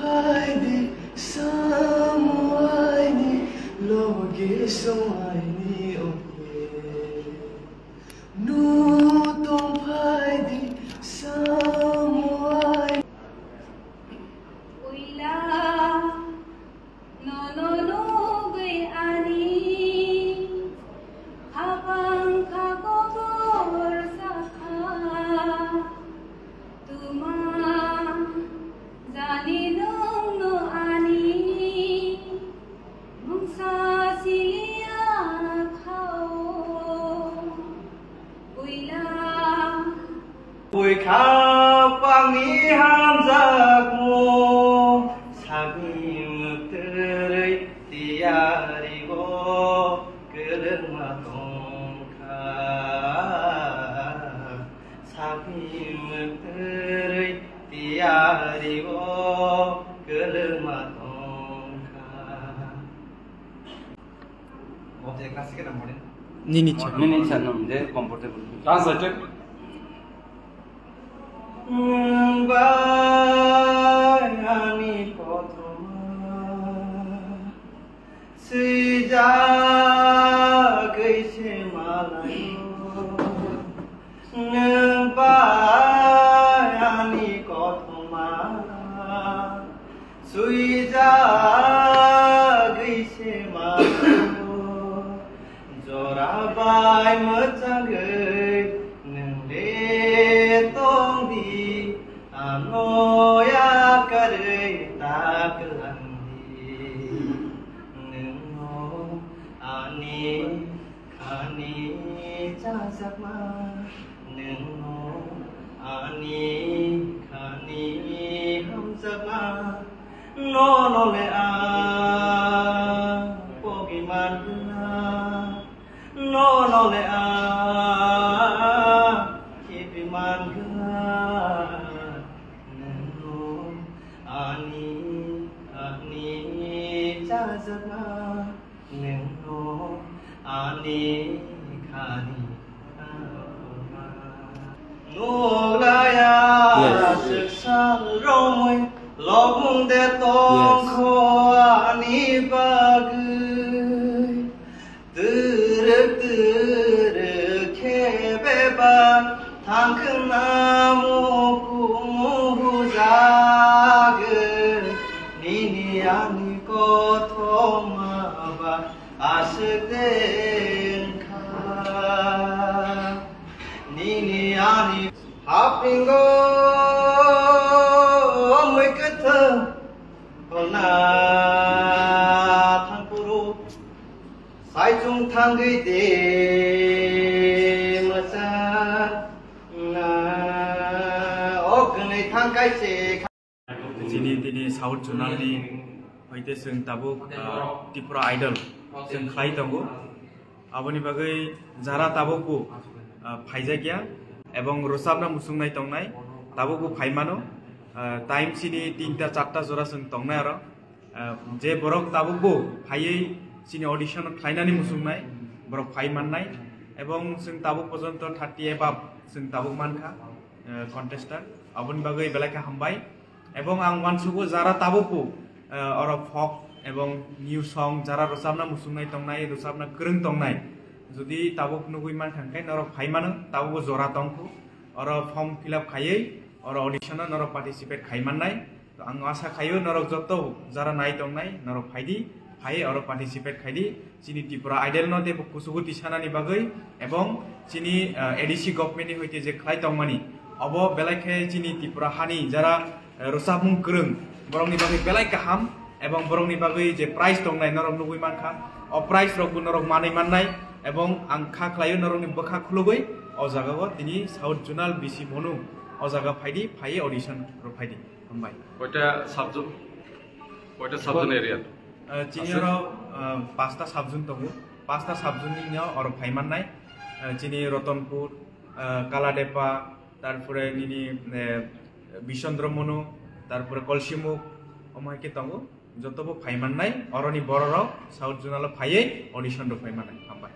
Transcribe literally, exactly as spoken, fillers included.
Phaidi, samu aini, loge song aini, oke. Nu tong phaidi, samu aini. Uila, nono nugwi ani, habang kha kobor sakha. Tuma jani nwngno ani mungsa siliya khao, puila. Bui kha pangni hamjakmung, sagni mwktwrwi tiyari o kwrwngma tongkha. Sagni mwktwrwi tiyari o kwrwngma tongkha. Nini ichha. Nini ichha nung je comfortable. Translated. Nwng bai ani kothoma. Swijagwi se malaio, nwng bai ani kothoma. Swijagwi se malaio, jora bai mwchangwi nwng le tongdi. Ano yakarwi ta kwlangdi, nwngno ani khani chajakma, nwngno ani khani hamjakma, nono le ang pogi mangwna. Nono le ang khibi mangwna, nwngno ani, ani chajakma, nwngno ani khani. Nulaya Yes. Aswk sal romwi lobung de Yes. Tongkho ani bagwi. Twrwk twrwk khe bebak thangkhwna mukumu hujagwi, nini ani kothoma ba aswk de wngkha. Nini ani hapingo mui kwthwng holna thangphuru. Saichung thangwi de mwchang na o kwnwi thang kai se. Chini tini South Zonal ni hoite chwng tabuk, ah, Tripura Idol chwng khlai tongo. Aboni bagwi jara tabuk bo, ah, phaijakya ebong rwchapna muchungnai tongnai tabuk bo phaimano. Ah, time chini tinta charta jora chwng tongnai aro. Ah, je borok tabuk bo phaiwi chini audition khlainani muchungnai, borok phai mannai, ebong chwng tabuk porjonto thirty above chwng tabuk mankha, ah, contestant. Aboni bagwi belai khe hambai. Ebong ang uansugo jara tabuk bo, ah, oro folk ebong new song jara rwchapna muchungnai tongnai, rwchapna kwrwng tongnai. Jodi tabuk nugwi mankha hwnkhe norok phai mano, tabuk bo jora tongkhu. Oro form fill up khaiwi, oro audition o norok participate khai mannai. To ang asa khaio norok joto jara nai tongnai, norok phaidi, phai oro participate khaidi. Chini Tripura Idol no teibo kuchugo tisanani bagwi ebong chini, ah, A D C government ni hoite je khlai tongmani, obo belai khe chini Tripura hani jara, eh, rwchapmung kwrwng, borokni bagwi belai kaham ebong borokni bagwi je prize tongnai norok nugwi mankha, o prize rok bo norok manwi mannai ebong ang kha khlaio norokni bwkha khulugwi o jaga o tini South Zonal B C Bonu o jaga phaidi, phaiwi audition rw phaidi. Hambai. Koita subzone? Koita subzone area? Eh, chini oro, eh, pasta subzone tongo. Pasta subzone ni no oro phai mannai. Eh, chini Ratanpur, eh, Kaladepa, tarpore nini, eh, Bisondromono, tarpore Kolsimuk, omo hai khe tongo. Joto bo phai mannai. Oroni bororok South Zonal o phaiwi audition rw phai mannai. Hambai.